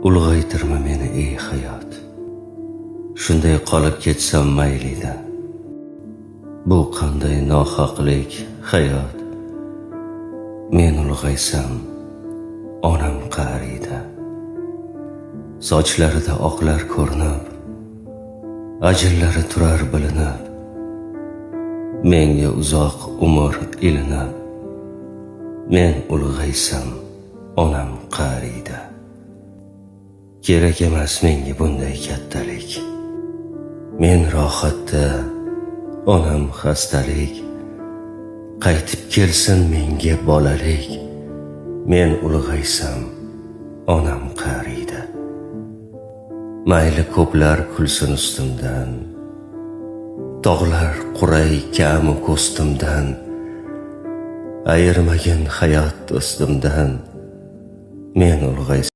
Ulg'aytirma meni, ey hayot. Shunday qolib ketsam mayli-da. Bu qanday nohaqlik, hayot? Men ulg'aysam, onam qariydi. Sochlarida oqlar ko'rinib, ajinlari turar bilinib, menga uzoq umr ilinib, men ulg'aysam, onam qariydi. Kerak emas menga bunday kattalik. Men rohatda, onam xastalik. Qaytib kelsin menga bolalik. Men ulg'aysam, onam qariydi. Mayli, ko'plar kulsin ustimdan. Tog'lar quray kamu ko'stimdan. Ayirmagin, hayot, do'stimdan. Men ulg'aysam